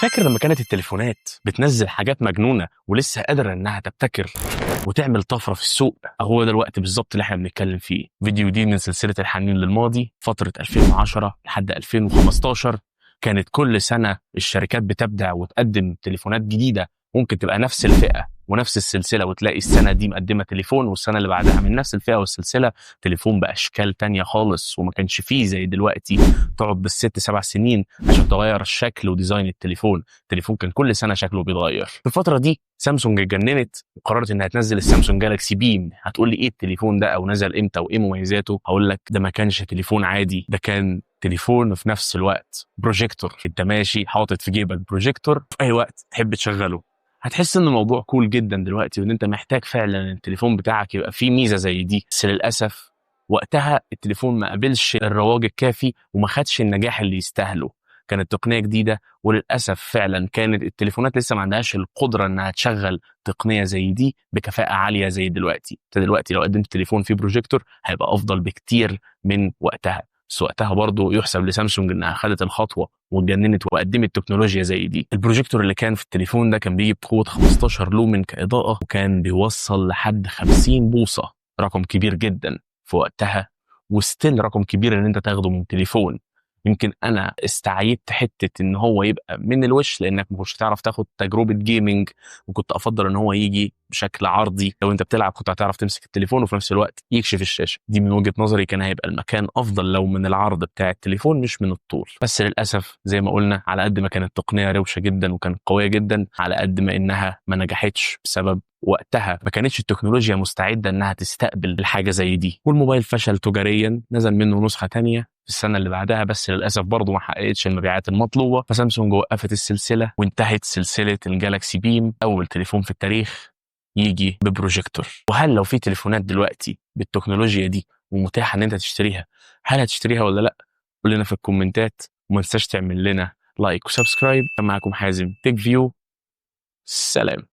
فاكر لما كانت التليفونات بتنزل حاجات مجنونة ولسه قادرة انها تبتكر وتعمل طفرة في السوق؟ هو ده الوقت بالظبط اللي احنا بنتكلم فيه. فيديو دي من سلسلة الحنين للماضي، فترة 2010 لحد 2015 كانت كل سنة الشركات بتبدع وتقدم تليفونات جديده، ممكن تبقى نفس الفئة ونفس السلسله، وتلاقي السنة دي مقدمه تليفون والسنة اللي بعدها من نفس الفئة والسلسله تليفون باشكال تانية خالص. وما كانش فيه زي دلوقتي تقعد بالست سبع سنين عشان تغير الشكل و design التليفون. التليفون كان كل سنة شكله بيتغير. في الفترة دي سامسونج اتجننت وقررت انها تنزل السامسونج جالاكسي بيم. هتقول لي ايه التليفون ده او نزل امتى وايه مميزاته؟ هقول لك ده ما كانش تليفون عادي، ده كان تليفون وفي نفس الوقت بروجيكتور. انت ماشي حاطط في جيبك بروجيكتور، في اي وقت تحب تشغله. هتحس ان الموضوع cool جدا دلوقتي وان انت محتاج فعلا التليفون بتاعك يبقى فيه ميزة زي دي، بس للاسف وقتها التليفون ما قابلش الرواج الكافي وما خدش النجاح اللي يستاهله. كانت تقنية جديده، وللاسف فعلا كانت التليفونات لسه ما عندهاش القدرة انها تشغل تقنية زي دي بكفاءة عالية زي دلوقتي. انت دلوقتي لو قدمت تليفون فيه بروجيكتور هيبقى افضل بكتير من وقتها، بس وقتها برضه يحسب لسامسونج انها خدت الخطوة واتجننت وقدمت تكنولوجيا زي دي. البروجيكتور اللي كان في التليفون ده كان بيجي بقوة 15 lumen كاضاءه، وكان بيوصل لحد 50 بوصه، رقم كبير جدا في وقتها و still رقم كبير ان انت تاخده من تليفون. يمكن انا استعيدت حتة ان هو يبقى من الوش لانك ما كنتش تعرف تاخد تجربه gaming، وكنت افضل ان هو يجي بشكل عرضي. لو انت بتلعب كنت هتعرف تمسك التليفون وفي نفس الوقت يكشف الشاشه. دي من وجهه نظري كان هيبقى المكان افضل لو من العرض بتاع التليفون مش من الطول. بس للاسف زي ما قلنا، على قد ما كانت تقنية روشه جدا وكانت قوية جدا، على قد ما انها ما نجحتش بسبب وقتها ما كانتش التكنولوجيا مستعدة انها تستقبل الحاجة زي دي، والموبايل فشل تجاريا. نزل منه نسخه تانية في السنة اللي بعدها، بس للاسف برضه ما حققتش المبيعات المطلوبه، فسامسونج وقفت السلسلة وانتهت سلسلة الجالاكسي بيم، اول تليفون في التاريخ يجي ببروجيكتور. وهل لو في تليفونات دلوقتي بالتكنولوجيا دي ومتاحه ان انت تشتريها، هل هتشتريها ولا لا؟ قول لنا في الكومنتات، وما تنساش تعمل لنا like و subscribe. كان معاكم حازم تيك فيو، سلام.